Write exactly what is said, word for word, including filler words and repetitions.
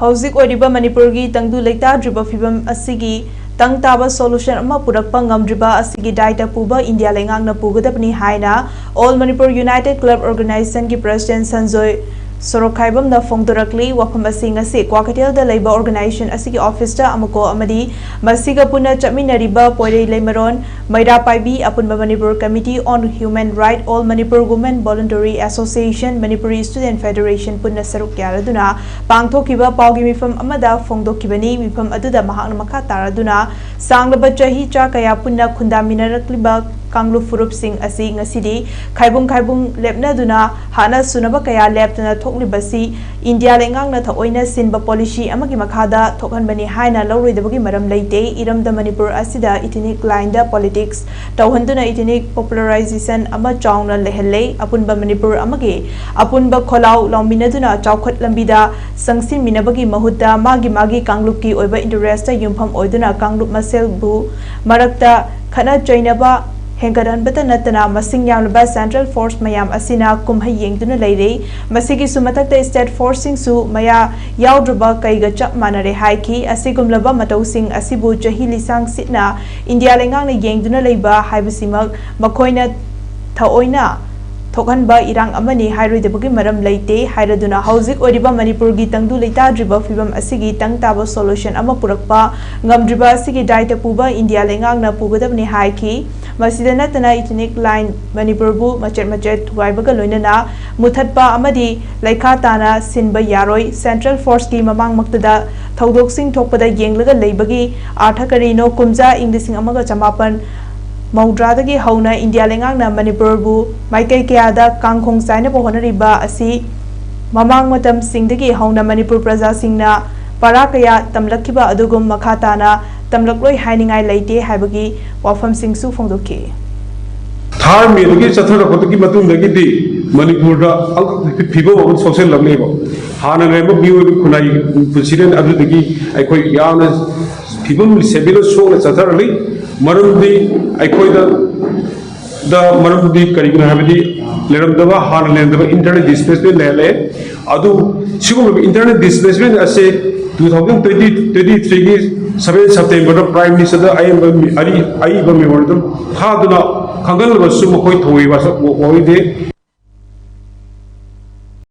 ꯍꯧꯖꯤꯛ ꯑꯣꯏꯔꯤꯕ ꯃꯅꯤꯄꯨꯔꯒꯤ ꯇꯪꯗꯨ ꯂꯩꯇꯥꯗ꯭ꯔꯤꯕ ꯐꯤꯕꯝ ꯑꯁꯤꯒꯤ ꯇꯪ ꯇꯥꯕ solution ꯑꯃ ꯄꯨꯔꯛꯄ ꯉꯝꯗ꯭ꯔꯤꯕ ꯑꯁꯤꯒꯤ ꯗꯥꯏꯇ ꯄꯨꯕ ꯏꯟꯗꯤꯌꯥ ꯂꯩꯉꯥꯛꯅ ꯄꯨꯒꯗꯕꯅꯤ ꯍꯥꯏꯅ All Manipur United Club Organization ꯒꯤ President ꯁꯟꯖꯣꯏ ꯁꯣꯔꯣꯛꯈꯥꯏꯕꯝꯅ ꯐꯣꯡꯗꯣꯔꯛꯂꯤ꯫ ꯋꯥꯐꯝ ꯑꯁꯤ ꯉꯁꯤ ꯀ꯭ꯋꯥꯀꯩꯊꯦꯜꯗ ꯂꯩꯕ organization ꯑꯁꯤꯒꯤ office ꯇ ꯑꯃꯀꯣ ꯑꯃꯗꯤ ꯃꯁꯤꯒ ꯄꯨꯟꯅ ꯆꯠꯃꯤꯟꯅꯔꯤꯕ ꯄꯣꯏꯔꯩ ꯂꯩꯃꯔꯣꯟ, ꯃꯩꯔꯥ ꯄꯥꯏꯕꯤ, ꯑꯄꯨꯟꯕ Manipur Committee on Human Right, All Manipur Women Voluntary Association, Manipuri Student Federation ꯄꯨꯟꯅ ꯁꯔꯨꯛ ꯌꯥꯔꯗꯨꯅ ꯄꯥꯡꯊꯣꯛꯈꯤꯕ ꯄꯥꯎꯒꯤ ꯃꯤꯐꯝ ꯑꯃꯗ ꯐꯣꯡꯗꯣꯛꯈꯤꯕꯅꯤ꯫ ꯃꯤꯐꯝ ꯑꯗꯨꯗ ꯃꯍꯥꯛꯅ ꯃꯈꯥ ꯇꯥꯔꯗꯨꯅ ꯁꯥꯡꯂꯕ ꯆꯍꯤ ꯆꯥ ꯀꯌꯥ ꯄꯨꯟꯅ ꯈꯨꯟꯗꯥꯃꯤꯟꯅꯔꯛꯂꯤꯕ ꯀꯥꯡꯂꯨꯞ ꯐꯨꯔꯨꯞꯁꯤꯡ ꯑꯁꯤ ꯉꯁꯤꯗꯤ ꯈꯥꯏꯕꯨꯡ ꯈꯥꯏꯕꯨꯡ ꯂꯦꯞꯅꯗꯨꯅ ꯍꯥꯠꯅ ꯁꯨꯅꯕ ꯀꯌꯥ ꯂꯦꯞꯇꯅ ꯊꯣꯛꯂꯤꯕꯁꯤ ꯏꯟꯗꯤꯌꯥ ꯂꯩꯉꯥꯛꯅ ꯊꯑꯣꯏꯅ ꯁꯤꯟꯕ policy ꯑꯃꯒꯤ ꯃꯈꯥꯗ ꯊꯣꯛꯍꯟꯕꯅꯤ ꯍꯥꯏꯅ ꯂꯧꯔꯣꯏꯗꯕꯒꯤ ꯃꯔꯝ ꯂꯩꯇꯦ꯫ ꯏꯔꯝꯗꯝ ꯃꯅꯤꯄꯨꯔ ꯑꯁꯤꯗ ethnic line ꯗ politics ꯇꯧꯍꯟꯗꯨꯅ ethnic polarization ꯑꯃ ꯆꯥꯎꯅ ꯂꯩꯍꯜꯂꯦ꯫ ꯑꯄꯨꯟꯕ ꯃꯅꯤꯄꯨꯔ ꯑꯃꯒꯤ ꯑꯄꯨꯟꯕ ꯈꯣꯜꯂꯥꯎ ꯂꯥꯎꯃꯤꯟꯅꯗꯨꯅ ꯆꯥꯎꯈꯠ ꯂꯝꯕꯤꯗ ꯆꯪꯁꯤꯟꯃꯤꯟꯅꯕꯒꯤ ꯃꯍꯨꯠꯇ ꯃꯥꯒꯤ ꯃꯥꯒꯤ ꯀꯥꯡꯂꯨꯞꯀꯤ ꯑꯣꯏꯕ interest ꯇ ꯌꯨꯝꯐꯝ ꯑꯣꯏꯗꯨꯅ ꯀꯥꯡꯂꯨꯞ ꯃꯁꯦꯜꯕꯨ ꯃꯔꯛꯇ ꯈꯠꯅ ꯆꯩꯅꯕ ꯍꯦꯟꯒꯠꯍꯟꯕꯇ ꯅꯠꯇꯅ ꯃꯁꯤꯡ ꯌꯥꯝꯂꯕ central force ꯃꯌꯥꯝ ꯑꯁꯤꯅ ꯀꯨꯝꯍꯩ ꯌꯦꯡꯗꯨꯅ ꯂꯩꯔꯦ꯫ ꯃꯁꯤꯒꯤꯁꯨ ꯃꯊꯛꯇ state force ꯁꯤꯡꯁꯨ ꯃꯌꯥ ꯌꯥꯎꯗ꯭ꯔꯕ ꯀꯩꯒ ꯆꯞ ꯃꯥꯟꯅꯔꯦ ꯍꯥꯏꯈꯤ꯫ ꯑꯁꯤꯒꯨꯝꯂꯕ ꯃꯇꯧꯁꯤꯡ ꯑꯁꯤꯕꯨ ꯆꯍꯤ ꯂꯤꯁꯥꯡ ꯁꯤꯠꯅ ꯏꯟꯗꯤꯌꯥ ꯂꯩꯉꯥꯛꯅ ꯌꯦꯡꯗꯨꯅ ꯂꯩꯕ ꯍꯥꯏꯕꯁꯤꯃꯛ ꯃꯈꯣꯏꯅ ꯊꯑꯣꯏꯅ ꯊꯣꯛꯍꯟꯕ ꯏꯔꯥꯡ ꯑꯃꯅꯤ ꯍꯥꯏꯔꯣꯏꯗꯕꯒꯤ ꯃꯔꯝ ꯂꯩꯇꯦ ꯍꯥꯏꯔꯗꯨꯅ ꯍꯧꯖꯤꯛ ꯑꯣꯏꯔꯤꯕ ꯃꯅꯤꯄꯨꯔꯒꯤ ꯇꯪꯗꯨ ꯂꯩꯇꯥꯗ꯭ꯔꯤꯕ ꯐꯤꯕꯝ ꯑꯁꯤꯒꯤ ꯇꯪ ꯇꯥꯕ solution ꯑꯃ ꯄꯨꯔꯛꯄ ꯉꯝꯗ꯭ꯔꯤꯕ ꯑꯁꯤꯒꯤ ꯗꯥꯏꯇ ꯄꯨꯕ ꯏꯟꯗꯤꯌꯥ ꯂꯩꯉꯥꯛꯅ ꯄꯨꯒꯗꯕꯅꯤ ꯍꯥꯏꯈꯤ꯫ ꯃꯁꯤꯗ ꯅꯠꯇꯅ ethnic line ꯃꯅꯤꯄꯨꯔꯕꯨ ꯃꯆꯦꯠ ꯃꯆꯦꯠ ꯊꯨꯒꯥꯏꯕꯒ ꯂꯣꯏꯅꯅ ꯃꯨꯊꯠꯄ ꯑꯃꯗꯤ ꯂꯩꯈꯥ ꯇꯥꯅ ꯁꯤꯟꯕ ꯌꯥꯔꯣꯏ꯫ Central force ꯀꯤ ꯃꯃꯥꯡꯃꯛꯇꯗ ꯊꯧꯗꯣꯛꯁꯤꯡ ꯊꯣꯛꯄꯗ ꯌꯦꯡꯂꯒ ꯂꯩꯕꯒꯤ ꯑꯥꯔꯊ ꯀꯔꯤꯅꯣ? ꯀꯨꯝꯖꯥ ꯏꯪ ꯂꯤꯁꯤꯡ ꯑꯃꯒ ꯆꯃꯥꯄꯟ ꯃꯧꯗ꯭ꯔꯥꯗꯒꯤ ꯍꯧꯅ ꯏꯟꯗꯤꯌꯥ ꯂꯩꯉꯥꯛꯅ ꯃꯅꯤꯄꯨꯔꯕꯨ ꯃꯥꯏꯀꯩ ꯀꯌꯥꯗ ꯀꯥꯡꯈꯣꯡ ꯆꯥꯏꯅꯕ ꯍꯣꯠꯅꯔꯤꯕ ꯑꯁꯤ ꯃꯃꯥꯡ ꯃꯇꯝꯁꯤꯡꯗꯒꯤ ꯍꯧꯅ ꯃꯅꯤꯄꯨꯔ ꯄ꯭ꯔꯖꯥꯁꯤꯡꯅ ꯄꯔꯥ ꯀꯌꯥ ꯇꯝꯂꯛꯈꯤꯕ ꯑꯗꯨꯒꯨꯝ ꯃꯈꯥ ꯇꯥꯅ ꯇꯝꯂꯛꯂꯣꯏ ꯍꯥꯏꯅꯤꯡꯉꯥꯏ ꯂꯩꯇꯦ ꯍꯥꯏꯕꯒꯤ ꯋꯥꯐꯝꯁꯤꯡꯁꯨ ꯐꯣꯡꯗꯣꯛꯈꯤ꯫ ꯊꯥꯔ ꯃꯦꯗꯒꯤ ꯆꯠꯊꯔꯛꯄꯗꯒꯤ ꯃꯇꯨꯡꯗꯒꯤꯗꯤ ꯃꯅꯤꯄꯨꯔꯗ ꯐꯤꯕꯝ ꯑꯃ ꯁꯣꯛꯆꯜꯂꯛꯂꯦꯕ꯫ ꯍꯥꯟꯅ ꯂꯩꯔꯝꯕ ꯃꯤꯑꯣꯏꯕ ꯈꯨꯟꯅꯥꯏ ꯄꯨꯟꯁꯤꯔꯦꯜ ꯑꯗꯨꯗꯒꯤ ꯑꯩꯈꯣꯏ ꯌꯥꯝꯅ ꯐꯤꯕꯝ severe ꯁꯣꯛꯅ ꯆꯠꯊꯔꯛꯂꯤ꯫ ꯃꯔꯝꯗꯤ ꯑꯩꯈꯣꯏꯗ ꯗ ꯃꯔꯝꯗꯤ ꯀꯔꯤꯒꯤꯅꯣ ꯍꯥꯏꯕꯗꯤ ꯂꯩꯔꯝꯗꯕ, ꯍꯥꯟꯅ ꯂꯩꯔꯝꯗꯕ internally displacement ꯂꯩꯍꯜꯂꯦ꯫ ꯑꯗꯨ ꯁꯤꯒꯨꯝꯂꯕ internally displacement ꯑꯁꯦ two thousand twenty twenty three ꯒꯤ seven September ꯗ Prime Minister ꯗ ꯑꯏꯕ ꯃꯤ-, ꯑꯔꯤ-, ꯑꯏꯕ memorandum ꯊꯥꯗꯨꯅ ꯈꯪꯍꯜꯂꯕꯁꯨ ꯃꯈꯣꯏ ꯊꯧꯑꯣꯏ ꯋꯥꯁꯛ ꯑꯣꯏꯗꯦ꯫